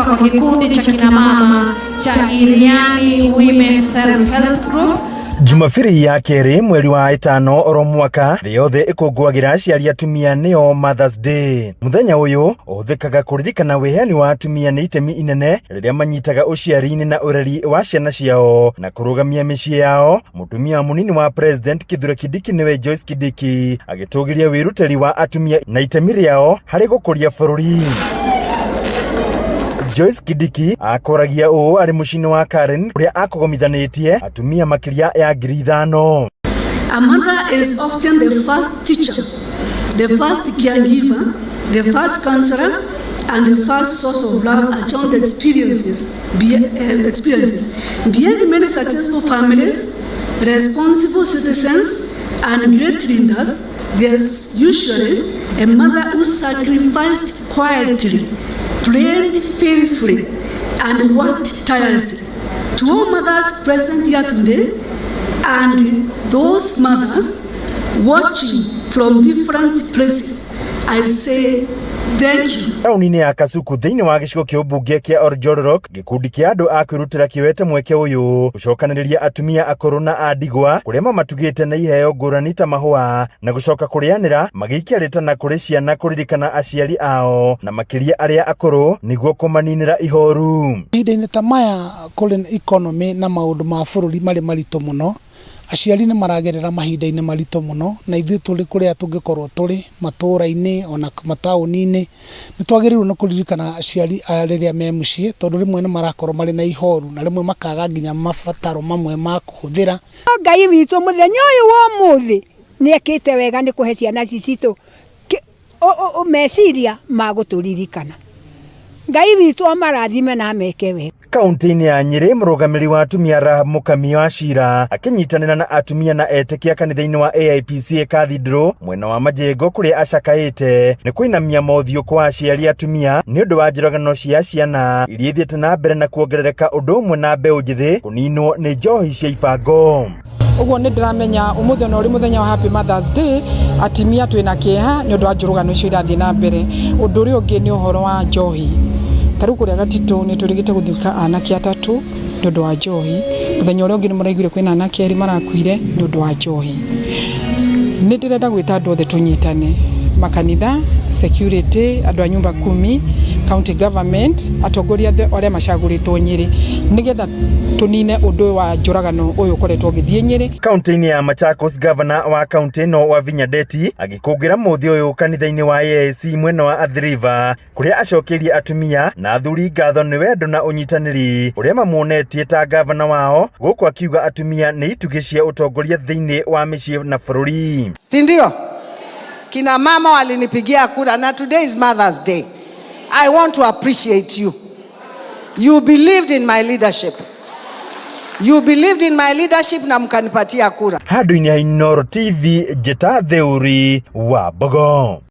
Kwa kikundi cha kina mama cha Iriani Women Self Help Group. Jumabiri ya kerĩ mweri wa ĩtano oro mwaka, thĩ yothe ĩkũngũagĩra aciari atumia, nĩo Mothers Day. Mũthenya ũyũ ũhũthĩkaga kũririkana wĩheani wa atumia nĩ itemi inene rĩrĩa manyitaga ũciari-inĩ na ũreri wa ciana ciao na kũrũgamia mĩciĩ yao. Mũtumia mũnini wa President Kithure Kindiki, nĩwe Joyce Kindiki, agĩtũgĩria wĩrutĩri wa atumia na itemi rĩao harĩ gũkũria bũrũri. Joyce Kindiki akoragia ũũ arĩ mũciĩ-inĩ wa Karen, kũrĩa akũgomithanĩtie atumia makĩria ya 5,000. A mother is often the first teacher, the first caregiver, the first counselor, and the first source of love a child experiences. Behind many successful families, responsible citizens, and great leaders, there's usually a mother who sacrificed quietly, prayed faithfully, and worked tirelessly. To all mothers present here today, and those mothers watching from different places, I say thank you. Taũni-inĩ ya Kasuku, thĩinĩ wa gĩcigo kĩa ũmbunge kĩa Oljororok, gĩkundi kĩa andũ a kwĩrutĩra kĩoete mweke ũyũ gũcokanĩrĩria atumia akũrũ na a ndigwa, kũrĩa mamatugĩte na iheo ngũrani ta mahũa na gũcoka kũrĩanĩra, magĩikia rĩtana kũrĩ ciana kũririkana aciari ao na makĩria arĩa akũrũ, nĩguo kũmaninĩra ihoru. Mahinda-inĩ ta maya kũrĩ economy na maũndũ ma bũrũri marĩ maritũ mũno, aciari nĩ maragerera mahinda-inĩ maritũ mũno, na ithuĩ tũrĩ kũrĩa tũngĩkorwo tũrĩ matũra-inĩ ona mataũni-inĩ, nĩ twagĩrĩirwo nĩ kũririkana aciari aya rĩrĩa me mũciĩ, tondũ rĩmwe nĩ marakorwo marĩ na ihoru na rĩmwe makaga nginya mabataro mamwe ma kũhũthĩra. Ngai witũ mũthenya ũyũ wa ũmũthĩ nĩ ekĩte wega nĩ kũhe ciana ici citũ meciria ma gũtũririkana. Ngai witũ amarathime na ameke wega. Kaunti-inĩ ya Nyĩrĩ, mũrũgamĩrĩri wa atumia Rahab Mũkami wa Cira akĩnyitanĩra na atumia na etĩkia kanitha-inĩ wa AIPCA Cathedral mwena wa Majengo, kũrĩa acakaĩte nĩ kũinamia mothiũ kwa aciari atumia nĩ ũndũ wa njũragano cia ciana iria ithiĩte na mbere na kuongerereka, ũndũ ũmwe na mbeũ njĩthĩ kũninwo nĩ njohi cia ibango. Ũguo nĩ ndĩramenya ũmũthĩ ona ũrĩ mũthenya wa Happy Mothers Day, atimia twĩna kĩeha nĩ ũndũ wa njũrũgano icio irathiĩ na mbere. Ũndũ ũrĩa ũngĩ nĩ ũhoro wa njohi. Ta rĩu kũrĩa Gatitũ nĩ twĩrĩgĩte gũthika anake atatũ nĩ ũndũ wa njohi. Mũthenya ũrĩa ũngĩ nĩ mũraiguire kwĩna anake erĩ marakuire nĩ ũndũ wa njohi. Nĩ ndĩrenda gwĩta andũ othe tũnyitane, makanitha, security, andũ a nyumba kumi, county government, atongoria othe arĩa macagũrĩtwo Nyĩrĩ, nĩgetha tũnine ũndũ ũyũ wa njũragano ũyũ ũkoretwo ũgĩthiĩ Nyĩrĩ. Kaunti-inĩ ya Machakos, gavana wa kaunti ĩno Wavinya Ndeti agĩkũngĩra mũthĩ ũyũ kanitha-inĩ wa AIC mwena wa Athi River, kũrĩa acokeirie atumia na athuri ngatho nĩ wendo na ũnyitanĩri ũrĩa mamuonetie ta gavana wao, gũkũ akiuga atumia nĩ itugĩ cia ũtongoria thĩinĩ wa mĩciĩ na bũrũri. Si ndio? Kina mama walinipigia kura na today is Mother's Day. I want to appreciate you. You believed in my leadership. You believed in my leadership na mkanipatia kura. Handũ-inĩ ha Inooro TV, njĩta Theuri wa Mbogo.